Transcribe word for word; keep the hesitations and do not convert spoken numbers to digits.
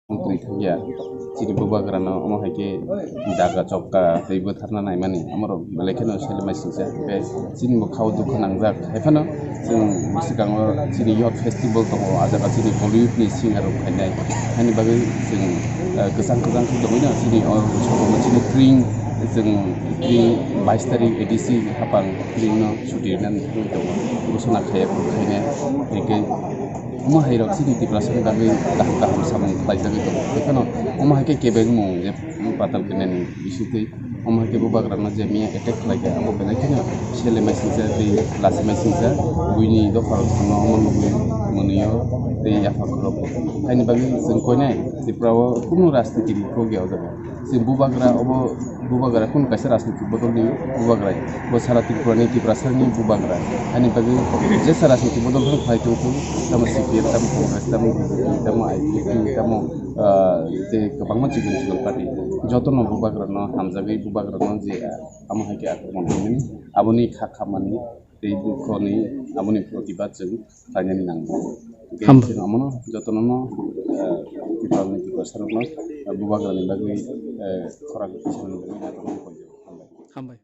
Twi thangya. Chini bubagrano omo hai khe daga chopka tei bwtharna naimani, amorok belai kheno sele mai singsa. Hwnkhe chini bo khao dukha nangjak. Hai phano chwng bwswkango chini youth festival tongo, ah jaga chini Bollywood ni singer rok phainai. Haini bagwi chwng, eh, kwchang kwchang khe tongwi no chini o utsobo chini kring, chwng kring bais tarik A D C hapang kring no chuti rwnani tongo. Ghosona khaiya khaina. Hwnkhe omo hai rok chini Tiprasa ni bagwi kaham kaham samung khlaijagwi tongo. Hwnkhe no omo hai khe kebengmung je patal kwnani bisingtwi omo hai khe bubagrano je miya attack khlaikha, abo belai kheno sele mai singsa tei lasi mai singsa, buini dopha rok thangno omo nugwi mwnwio tei yapha khorok. Haini bagwi chwng koinai Tripura o kunu rajniti ni kok ya o jaga. Chwng bubagra obo, bubagra kunu kaisa rajniti bodol ni bubagra, bo sara Tripura ni Tiprasa ni bubagra. Haini bagwi jesa rajniti bodol phano khlai tong thung, tamo C P M, tamo Congress, tamo B J P, tamo I P F T, tamo ah, tei kwbangma chikon chikon party, jotono bubagrano hamjagwi bubagrano je, ah, amo hai khe akromon khaimani, aboni kha khamani tei dukhoni aboni protibad chwng khlainani nango. Hwnkhe Ham- chwng amono jotono no, ah, Tiprasa ni Tiprasa rokno, ah, bubagrani bagwi, ah, khorang kisa ni bagwi jotono no koi jago. Hambai. Hambai.